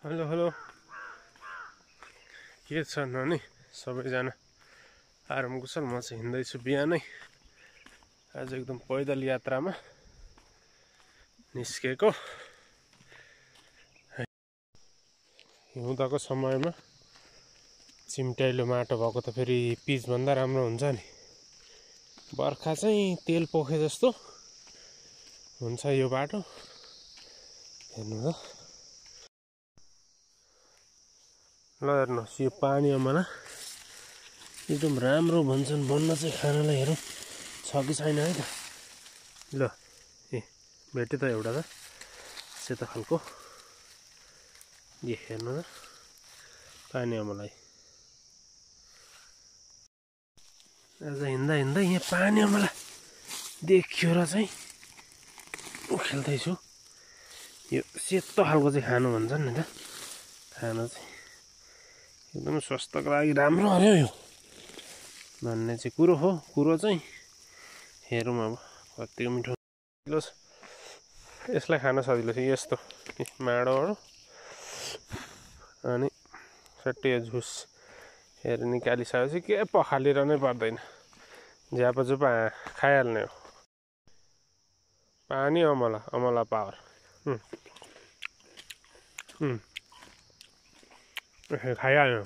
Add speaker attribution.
Speaker 1: Hello hello के छ नानी सबैजना आराम कुशल। म चाहिँ हिँड्दैछु बिहानै आज एकदम पैदल यात्रामा निस्केको। हिउँदको समयमा चिम्ट्याइलो माटो भएको त फेरि पिच भन्दा राम्रो हुन्छ नि। बर्खा चाहिँ तेल पोखे जस्तो हुन्छ यो बाटो। हेर्नु त ल हेर्नुहोस् यो पानी अमला एकदम राम्रो भन्छन्। बन्न चाहिँ खानालाई हेरौँ छ कि छैन है त। ल ए भेट्यो त एउटा त सेतो खालको। हेर्नु त पानी अमलाई आज हिँड्दा हिँड्दै यहाँ पानी अमला देखियो र चाहिँ खेल्दैछु। यो सेतो खालको चाहिँ खानु भन्छन् नि त। खाना चाहिँ एकदम स्वास्थ्यको लागि राम्रो अरे यो भन्ने चाहिँ कुरो हो। कुरो चाहिँ हेरौँ अब कतिको मिठो। यसलाई खान सजिलो छ यस्तो माडोहरू अनि सट्टै झुस हेर निकालिसकेपछि के पखालिरहनै पर्दैन। झ्यापझुप खाइहाल्ने हो। पानी अमला अमला पावर खाइहाल्यो।